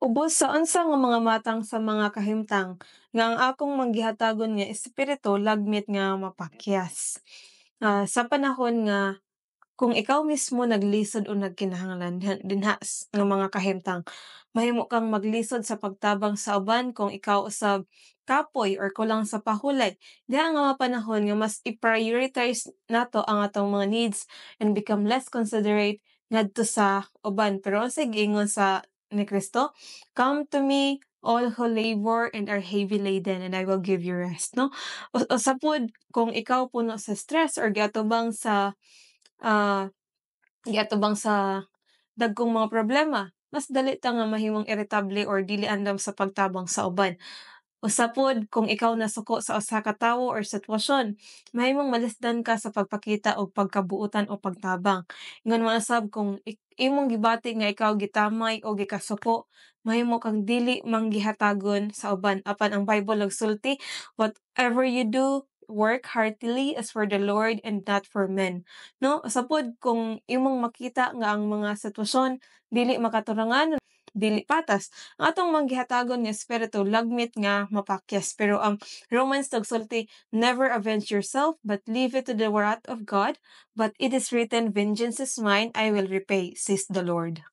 Ubos sa unsa nga mga matang sa mga kahimtang nga ang akong manggihatagon nga espiritu lagmit nga mapakyas. Sa panahon nga kung ikaw mismo naglisod o nagkinahanglan dinha nga mga kahimtang, mahimo kang maglisod sa pagtabang sa uban kung ikaw usab kapoy or kulang sa pahulay. Diha nga mga panahon nga mas i-prioritize nato ang atong mga needs and become less considerate ngadto sa uban. Pero unsay giingon sa ni Kristo? "Come to me, all who labor and are heavy laden, and I will give you rest," no? Usa pod, kung ikaw puno sa stress or giatubang sa dagkong mga problema, mas dali ta nga mahimong iritable or dili andam sa pagtabang sa uban. Usa pod, kung ikaw nasuko sa usa ka tawo or sitwasyon, mahimong malisdan ka sa pagpakita og pagkabuotan o pagtabang. Ingon man usab, kung imong gibati nga ikaw gitamay o gikasuko, mahimo kang dili manggihatagon sa uban. Apan ang Bible nagsulti, "Whatever you do, work heartily as for the Lord and not for men." No? Usa pod, kung imong makita nga ang mga sitwasyon dili makaturangan, dili patas, ang atong manggihatagon nga espiritu lagmit nga mapakyas. Pero ang Romans nagsulti, "Never avenge yourself, but leave it to the wrath of God. But it is written, 'Vengeance is mine, I will repay, says the Lord.'"